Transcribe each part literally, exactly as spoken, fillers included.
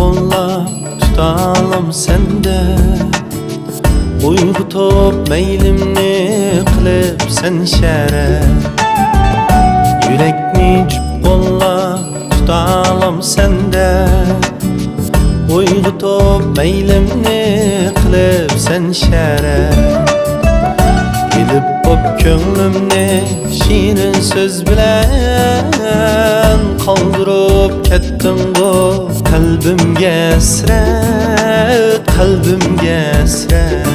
قوللاپ تۇتالام سەندە، ئويغىتىپ مەيلىمنى قىلىپ سەن شەرە. يۈرەكنى جۈپ قوللاپ تۇتالام سەندە، ئويغىتىپ مەيلىمنى قىلىپ سەن شەرە. ئېلىپ بوپ كۆڭلۈمنى شېرىن سۆز بىلەن، قالدۇرۇپ كەتتىڭغۇ قەلبىمگە ھەسرەت، قەلبىمگە ھەسرەت.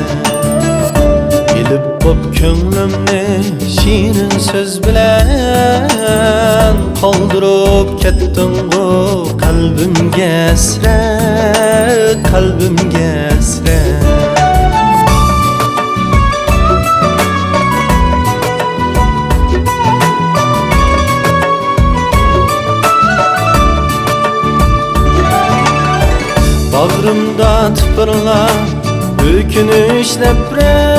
ئېلىپ بوپ كۆڭلۈمنى شېرىن سۆز بىلەن، قالدۇرۇپ كەتتىڭغۇ قەلبىمگە ھەسرەت، قەلبىمگە ھەسرەت. باغرىمدا تىپىرلاپ ئۆكۈنۈش، نەپرەت،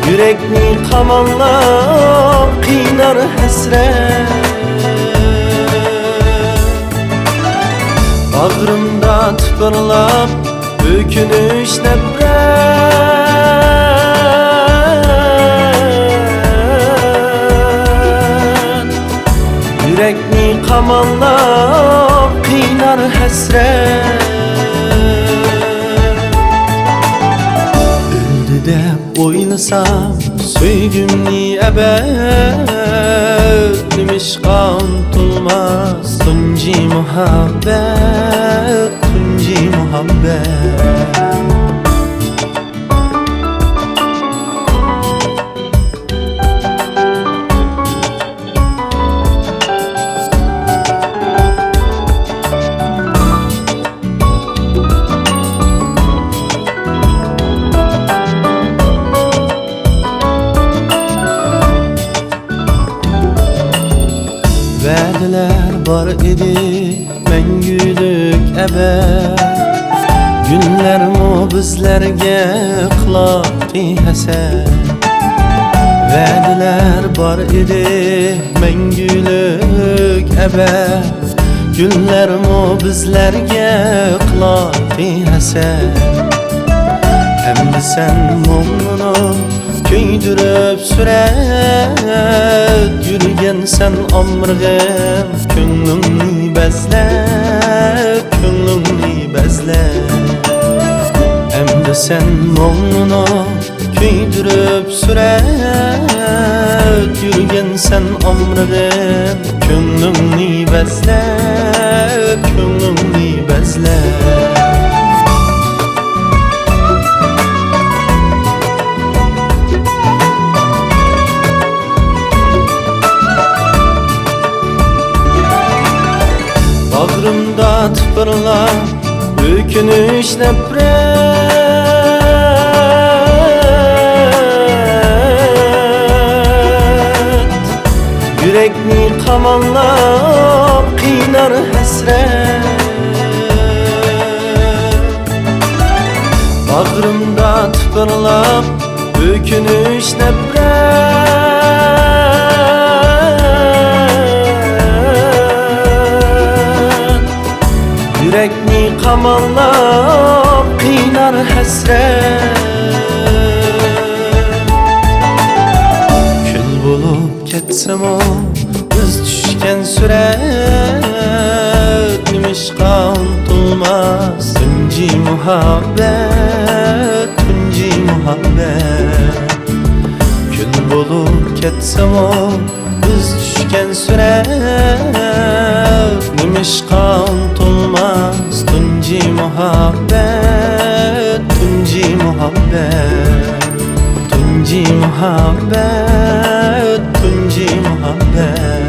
يۈرەكنى قاماللاپ قىينار ھەسرەت. باغرىمدا تىپىرلاپ ئۆكۈنۈش، نەپرەت، يۈرەكنى قاماللاپ قىينار ھەسرەت. ئۆلدى دەپ ئويلىسام سۆيگۈمنى ئەبەد، نېمىشقا ئۇنتۇلماس تۇنجى مۇھەببەت، تۇنجى مۇھەببەت. ۋەدىلەر بار ئىدى مەڭگۈلۈك ئەبەد، گۈللەرمۇ بىزلەرگە قىلاتتى ھەسەت. ۋەدىلەر بار ئىدى مەڭگۈلۈك ئەبەد، گۈللەرمۇ بىزلەرگە قىلاتتى ھەسەت. ئەمدى سەن مۇڭلىنىپ كۆيدۈرۈپ سۈرەت، يۈرگەنسەن ئامرىغىم كۆڭلۈڭنى بەزلەپ، كۆڭلۈڭنى بەزلەپ. ئەمدى سەن مۇڭلىنىپ كۆيدۈرۈپ سۈرەت، يۈرگەنسەن ئامرىغىم كۆڭلۈڭنى بەزلەپ، كۆڭلۈڭنى بەزلەپ. باغرىمدا تىپىرلاپ ئۆكۈنۈش، نەپرەت، يۈرەكنى قاماللاپ قىينار ھەسرەت. باغرىمدا تىپىرلاپ ئۆكۈنۈش، نەپرەت، يۈرەكنى قاماللاپ قىينار ھەسرەت. كۈن بولۇپ كەتسىمۇ بىز چۈشكەن سۈرەت، نېمىشقا ئۇنتۇلماس تۇنجى مۇھەببەت، تۇنجى مۇھەببەت. كۈن بولۇپ كەتسىمۇ بىز چۈشكەن سۈرەت، نېمىشقا ئۇنتۇلماس تۇنجى مۇھەببەت، تۇنجى مۇھەببەت. تۇنجى مۇھەببەت، تۇنجى مۇھەببەت.